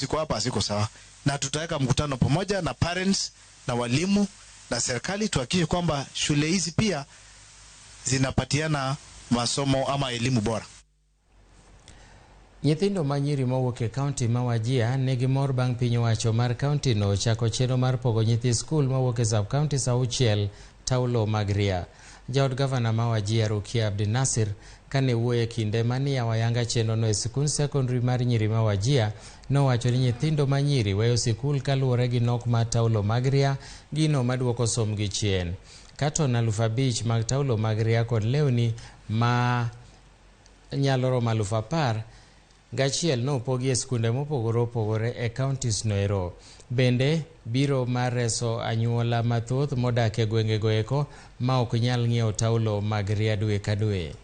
Ziko hapa haziko sawa, na tutaweka mkutano pamoja na parents na walimu na serikali tuhakikishe kwamba shule hizi pia zinapatiana masomo ama elimu bora. Nyithindo ma nyiri mowuok e kaunti ma Wajir nigi mor bang' piny owacho mar kaunti no chako chenro mar pogo nyithi skul mawuok e sub-counties 6 taulo mag ria. Jaod gavana ma Wajir, Rukia Abdinasir, kane wuoyo e kinde mane iyawo ayanga chenro no e sikund sekondari mar nyiri ma Wajir, nowacho ni nyithindo ma nyiri weyo sikul kaluwore gi nok mar taulo mag ria, gino maduoko sombgi chien. Katon 5,000 mag taulo mag ria kod lewni ma nyalo romo 11,000 nopogi e skunde mopogore opogore e counties noero. Bende biro mar reso anyuola mathoth modak e gwengego eko ma ok nyal ng'iewo taulo mag ria dwe ka dwe.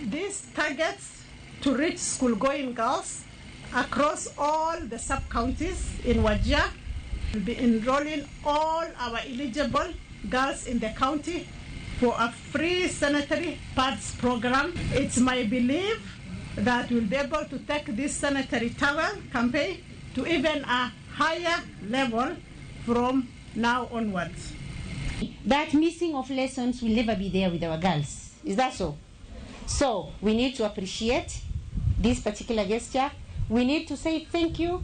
This targets to reach school-going girls across all the sub-counties in Wajir. We'll be enrolling all our eligible girls in the county for a free sanitary pads program. It's my belief that we'll be able to take this sanitary towel campaign to even a higher level from now onwards. That missing of lessons will never be there with our girls. Is that so? So we need to appreciate this particular gesture. We need to say thank you.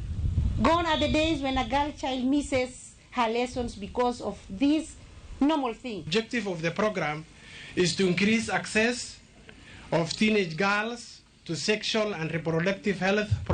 Gone are the days when a girl child misses her lessons because of this normal thing. Objective of the program is to increase access of teenage girls to sexual and reproductive health.